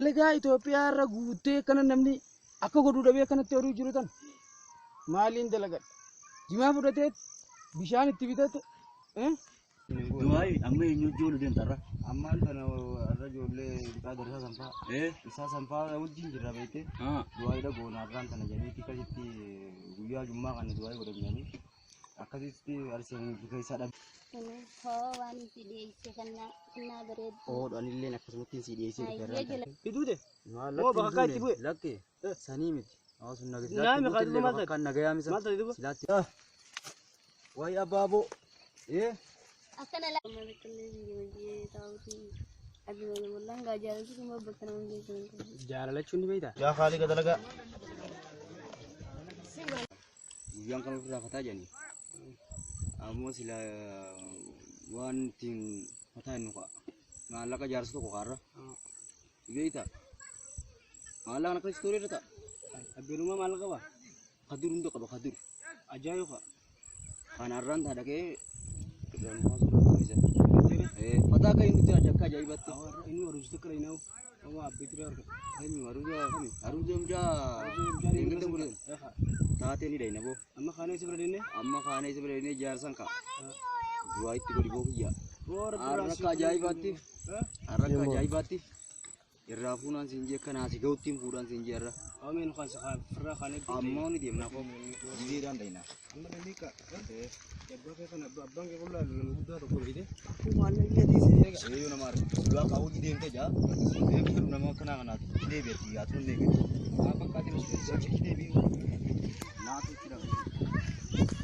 Dalagaa Itoophiyaa irra guuttee kana namni akka godhuu dhabee akkanatti oduu jiru tan maaliin dalagadha? Jimaa fudhatee bishaan itti bitate. Du'aayi amma eenyu ijoollee deemtarra? Ammaan tana irra ijoollee biqaa darsaa sanfaa. Isaa sanfaa wajjin jirra beekte. Du'aayiidha goona har'aan tana jedhaniiti akkasitti guyyaa jummaa kana du'aayii godhan akkasitti arseen keessaa dhabe. Hoo waan si dhiyeesse kannaa bareedu. Oodhaan illee akkasumatti si dhiyeessee dhufe irraan tana. Iduute? Moo bakka akka itti bu'e? Lakki sanii miti. Hawaasni nagis Naami lakki kan maal ta'e? bakka nagayaa misa. Maal ta'e duuba? Silaatti. Wayi abaaboo. Akkana laa. Jaalala jechuun ni beektaa? Yaa Khaaliqa dalagaa. Guyyaan kan ofirraa fataa jedhanii. Ammoo sila waan ittiin fataa hin nuqa. Maallaqa jaarsa tokko kaarra. Beektaa? Maallaqaan akkas istooree irra ta'a. Abbeenummaa maal qaba? Kadur hunda qaba kadur. Ajaa'iba. Kan har'aan ta'a dhaqee irraa nu kaasuu danda'u isa. Fataa akka inni nuti akka ajaa'ibaatti. Inni warra tokko dha inni abbeetu argata. Eenyu haruuza kami? Haruuza mucaa deemgadda godhan. Taatee ni dhayna boo. Amma kaanee si bira deemnee? Amma kaanee isa bira deemnee jaarsan ka'a. Du'aa itti godhi boo kiyya. Har'a akka ajaa'ibaatti. Har'a akka ajaa'ibaatti. Irraa fuunaan siin jee akkanaa si ga'uttiin fuudhaan siin jee har'a. Ameen kan si firraa kaanee. Ammoo ni deemna koo. Gizeedhaan dhayna. Amma dandeeqa. Abbaa kee kana abbaan kee qullaa nama guddaa tokko beekte. Eeyyuu nama arga. Du'aa qaawuu deemtee jaa. Deemtee nama akkanaa kanaati. Deebi'etti yaatuun deebi'etti. Waa fakkaatee Achi deebi'u. Naatu itti dhabe.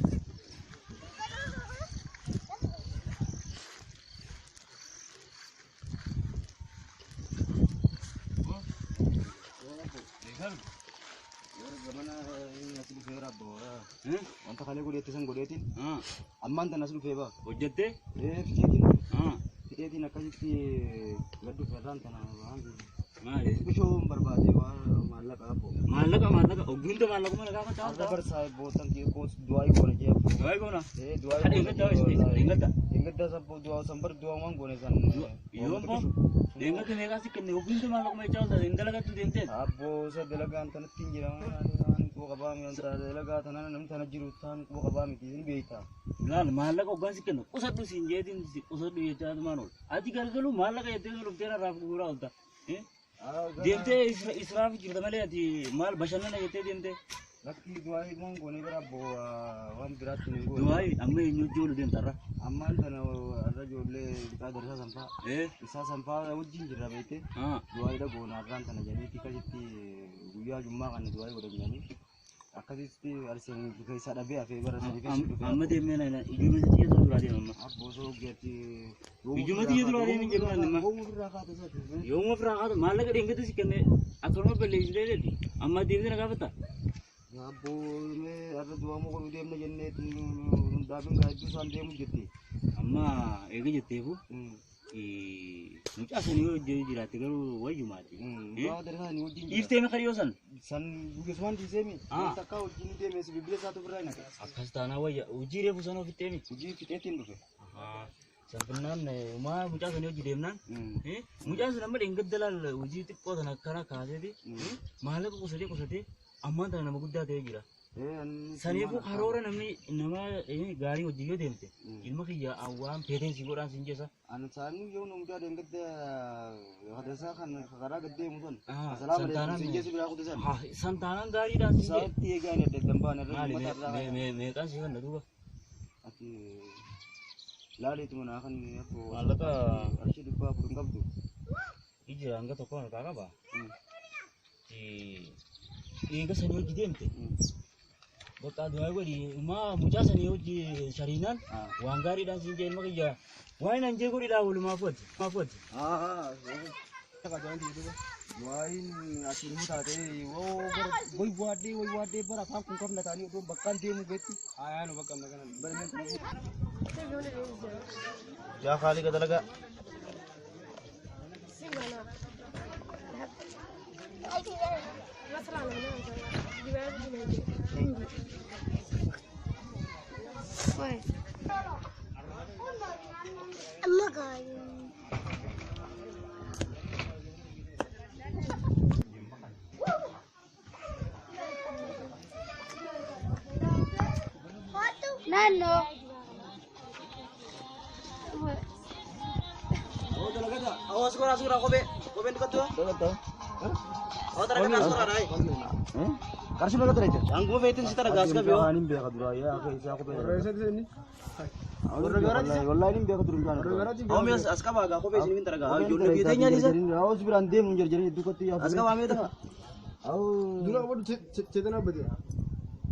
Wanta kalee godheetti san godheetiin ammaan tana as dhufee baa. Hojjettee? Fixeetiin fixeetiin akkasitti gad dhufe irraan tana waan Maali? bishoo barbaade waan maallaqa abbo. Maallaqa maallaqa ogguunta maallaquma na gaafata. Har'a barsaa bootan koos du'aayii goone jee abbo. Du'aayi goona. Du'aayii Hadha eeggaddaa ho'iste eeggadda. Eeggaddaa sabbo du'aa sanbar du'aa waan goone san. Yoon boo deemgatti meeqaa si kenne ogguunta maallaquma jechaa oolta hin dalagattu deemtee. Abbo isa dalagaan tanatti hin jira waan quba qabaa miti dalagaa tanaan namni tana jiru taan quba qabaa miti hin beektaa. Laal maallaqa oggaan si kennu qusadhu siin jeetiin si qusadhu jechaa tumaan oolta. Ati galgaluu maallaqa jettee sun dhuftee narraa gurguraa oolta. Deemtee israaf jirta malee ati maal bashannana jettee deemtee. Lakki du'aayii waan goone bira abbo waan biraatti hin goone. Du'aayi amma eenyu ijoollee deemtarra? Ammaan tana irra ijoollee biqaa darsaa sanfaa. Isaa sanfaa wajjin jirra beekte. Du'aayiidha goona har'aan tana jedhaniiti akkasitti guyyaa jummaa kana du'aayii godhan jedhanii akkasitti arseen keessaa dhabee hafee bara sadii keessa dhufe. Amma deemnee na ijoollee xiyya duraa deema amma. Abbo osoo geetti. Ijuma xiyya duraa deemi jennaan amma. Yoomuu ofirraa kaata isaati. Yoomuu ofirraa kaata maallaqa dheengatti si kenne akkanuma balleessitee deetti amma deemtee na gaafatta. Abbo mee har'a du'aa moo godhuu deemna jennee dhaabin gaa hedduu isaan deemu jetti. Amma eega jetteefu mucaa sanii yoo hojii jiraatte garuu wayyumaati. Du'aa darsaa ni wajjin jira. Dhiiftee mi karyoo san? San guggeessumaan dhiiseemi. Takkaa wajjin deemee si bilbila isaatu ofirraa hin hafe. Akkas taanaa wayya hojii reefu sana ofitti eemi. Hojii fixeetiin dhufe. Sanfinnaan maa mucaa sanii hojii deemnaan mucaan sun amma dheengadda laal hojii xiqqoo sana akkana kaaseeti maallaqa qusatee qusatee ammaan tana nama guddaa ta'ee jira. Saniifuu karoora namni nama gaarii hojii yoo deemte ilma kiyya waan feeteen si godhaan siin jeessa. Ani saanii yoo mucaa dheengadda hadasaa kan karaa gad deemu san. Salaama alaikum siin jeessu biraa kutu san. Santaanaan gaariidhaan siin jee. Isaatti eegaan adda adda hin baane irra Maali uummata irraa. meeqaan si kanna duuba? Ati laaleetuma naa kan abbo. Maallaqa qarshii 400 hin qabdu. Ija hanga tokko harkaa qaba. Eega sanii hojii deemte. Bakka du'aa godhi maa mucaa sanii hojii shariinaan waan gaariidhaan siin jee ilma kiyya waan hin jee godhidhaa walumaa fuudhati. Fuudhati. Du'aayiin asiin nu taate way waadhee way waadhee bara afaan kun qabna ta'anii odoo bakkaan deemu geetti. Haa bakka amma kana. Yaa Khaaliqa dalagaa. Amma gaarii. Naannoo. Awas kora asura kobe. Kobe ndikatu. Aw tara kana asura rai. Qarshii meeqa ture jechuudha? Anguma feetin si tara gaas qabi. Waan hin beeka dura yaa akka isaa kophee. Wallahi hin beeka dura hin Aw mi as qaba gaa kophee isin hin tara gaa. Ijoollee biyya teenya ni isa. Aw biraan deemu jarjaranii dukkatti yaa. As qaba mee tafa. Aw Dura qabadhu cheetana badee.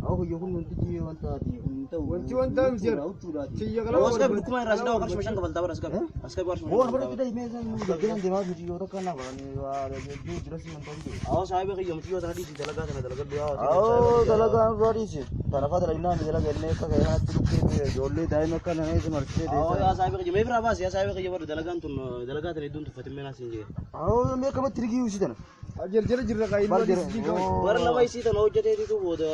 Aw kiyya kun wanti wanta ati kun ta'u. Wanti wanta miti jira. Huccuudhaati. Tiyya Aw as qabi dhukkuma irraa si dhawa qarshii shan kafaltaa bara as qabi. As qabi qarshii Boon shan fudhatti kafaltaa. ta'e meeshaan nu jajjaran deemaa miti yoo takka na baani waa hedduu jira si wanta hundi. Aw saahiba kiyya mucayyoo tana dhiisi dalagaa tana dalagadhu yaa. Aw dalagaa baadhiisi. Tana faa dalagnaa mi dalaga illee akka kanatti dhukkee ijoollee daa'ima akka nama isa marsitee Aw deessa. yaa saahiba kiyya mee biraa baasi yaa saahiba kiyya bara dalagaan tun dalagaa tana hedduun tuffatin mee naas hin jee. Aw mee akkamatti rigii usi tana. Jarjara jirra qaayiluu Bar jira. adii qaban. Bara nama isii tana hojjeteetitu booda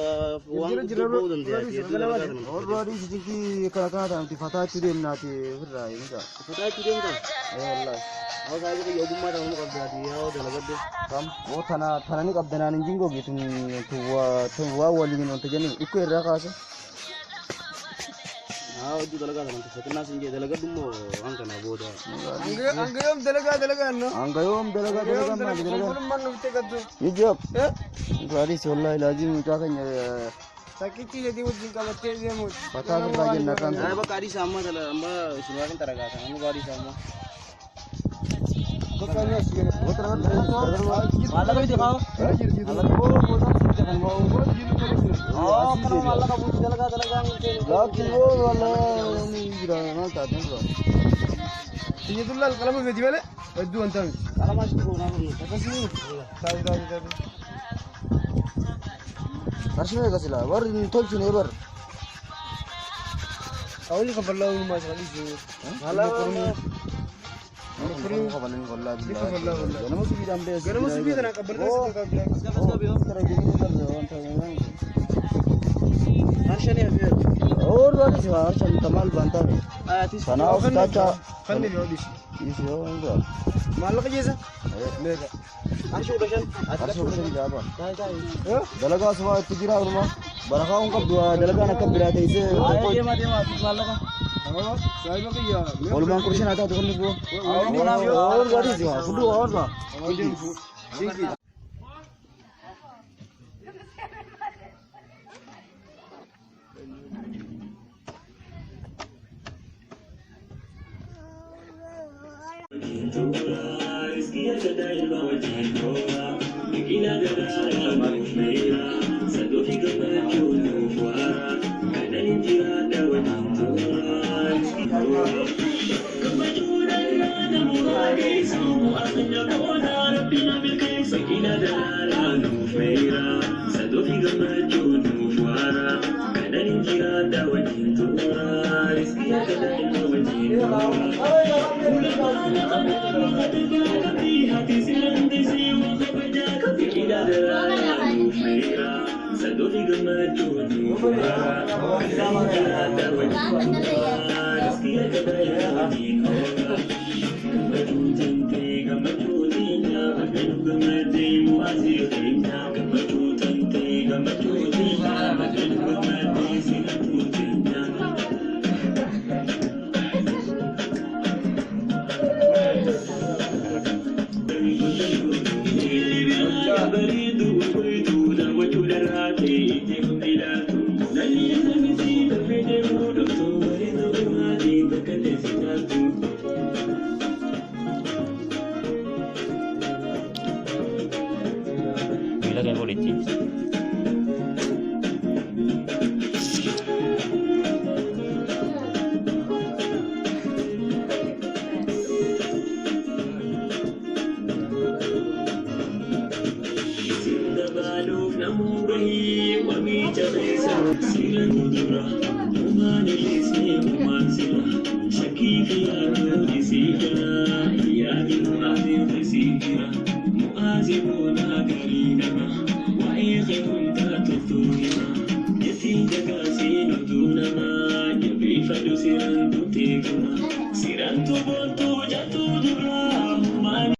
waan Jira jira guddoo ba'uu danda'a. Hedduu dalagaa tana. Warra adiisi jinkii kana kana ta'a fataa itti deemnaati ofirraa eeguudha. Fataa itti deemta. Ee wallaahi. Aw saahiba kiyya ogummaa tana nu qabdaati yaa dalagadhu. Kam oo tana tana ni qabdanaan hin jingoogi tun tun waa waliin wanta jennu dhukkee irraa kaase. Haa hedduu dalagaa tana tuffatin naas hin jee dalagadhu immoo waan kana booda. Hanga yoom dalagaa dalagaa no? Hanga yoom dalagaa dalagaa maali dalagaa. Qulqullummaan nuuf gattu. Ijob. Adiisi wallaahi laazim mucaa keenya Sakkichi jedhii wajjin qabattee deemu. fataa ofirraa jenna kan. Haa bakka adiisa amma amma isin waaqin taragaa sana amma adiisa amma. Bakka inni as gara. Maallaqa miti kaa. Haa kana maallaqa buuti dalagaa dalagaa hin ta'in. Laakki boo wallaahi ni jira maal taate bro. Tiyya tullaal qalama feeti malee hedduu wanta miti. Qalama asitti goonaa furnu. Akkasii taate taate taate. Qarshii meeqa silaa warri hin tolchine bar. Hawli kafallaa uumaa isa dhiisu. Maallaqa. Ganama subiidhaan beesu. Ganama subii kana qabballee si qabdaa. As qaba as qabi yoo. Qarshanii hafeera. Warra adiisi waa harshan tamaal baantaame. Atis. Kanaaf tacha. Kanni yoo dhiisu. Dhiisi yoo hin jira. Maallaqa jeessa? Meeqa? Qarshii 15. Qarshii 15 jaaba. Taa'e taa'e. Dalagaa sumaa itti jira orma. Barakaa hin qabdu dalagaan akka biraa teessee. Haa deema deema atis maallaqa. Saahiba kiyya. Walumaan qurshin haa taatu kunni bu'u. Warra adiisi waa fudhu warra. Dinki. Miila kan godhetti.